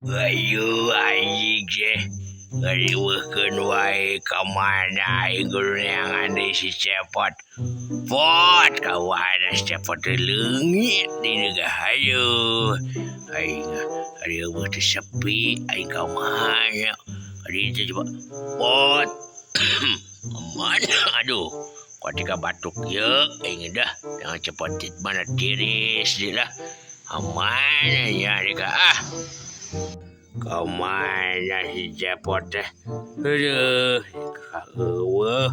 Ayo anjing sih ngariweuhkeun wae ka mana aing kudu neangan deui si Cepot. Pot kawana si Cepot teh leungit di deugah hayu. Aing ari eueuh teh sepi aing ka mana. Ari teh coba pot. Mana aduh kuatika batuk ye aing dah jangan Cepot mana tiris deui lah. Mana nya deui ah. Kemana si Cepot teh? Aduh, eueuh.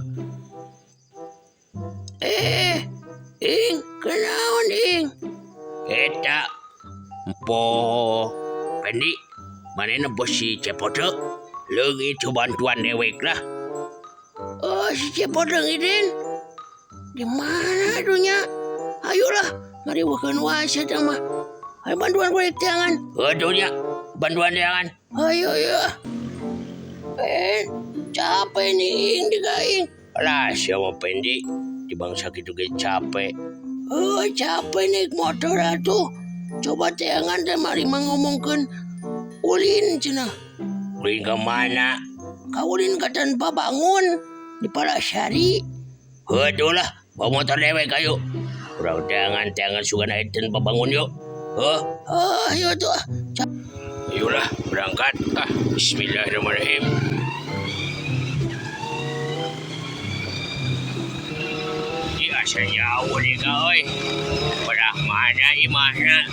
Ing, kenaon ing? Eta empo Pendi, manehna bos si Cepot teh? Leungit ku bantuan dewek lah. Oh, si Cepot leungit di mana dunya? Ayolah, mari weukeun wae sia teh mah. Ayo bantuan ku tangan. Aduh nya, bantuan tangan. Ayo ya. Capek nih ing digaing. Alah, siapa Pendi? Di bangsa kitu ge capek. Oh, capek naik motor atuh. Coba teangan teh mari mah ngomongkeun ulin cenah. Ulin ke mana? Ka ulin ka Tanpa Bangun di Palasari. Heuh lah, bawa motor dewek ayo. Urang teangan-teangan sugan aya Tanpa Bangun yuk. Heuh, ayo tuh. Ayolah, berangkat. Ah, bismillahirrahmanirrahim. Di asa jauh nih ka euy. Belah mana imahna?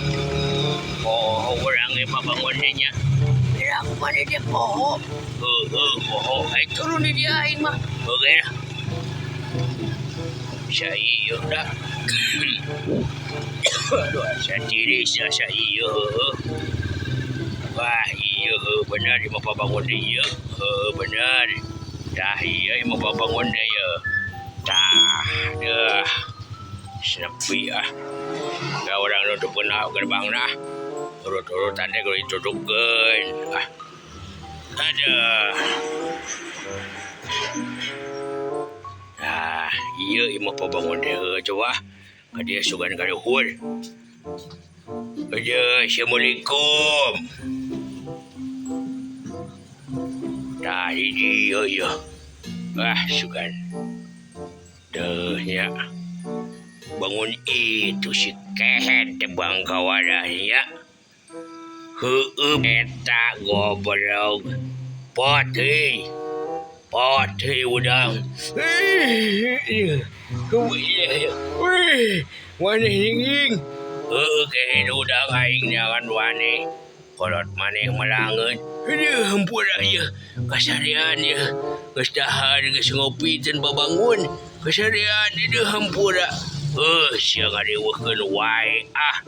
Poho urang ge pabangun teh nya. Belah mana dia poho? Heuh, poho. Aing turun di dia aing mah. Oke lah. Bisa ieu dah. Aduh, asa tiris asa ieu. Wah, iya benar imah pabangun deui ieu. Heuh, benar. Tah ieu imah pabangun deui ieu. Tah, deuh. Sepi ah. Da urang nutupkeun gerbangna ah. Urut-urutan teh kudu ditutupkeun. Ah. Aduh. Tah, ieu imah pabangun teh coba. Ka dieu sugan ka luhur. Aduh, assalamualaikum. Tah, di dieu ieu. Ah, sugan. Deuh nya. Bangun itu si kehed teh bangka wadah nya. Heueuh eta goblok. Pot euy. Pot euy udang. Wih, maneh nyinging. Heueuh kehed udang aing neangan maneh. Kolot maneh melangeun. Aduh, hampura ieu. Kasarean ieu. Geus dahar geus ngopi tanpa bangun. Kasarean aduh hampura. Heuh, sia ngariweuhkeun wae ah.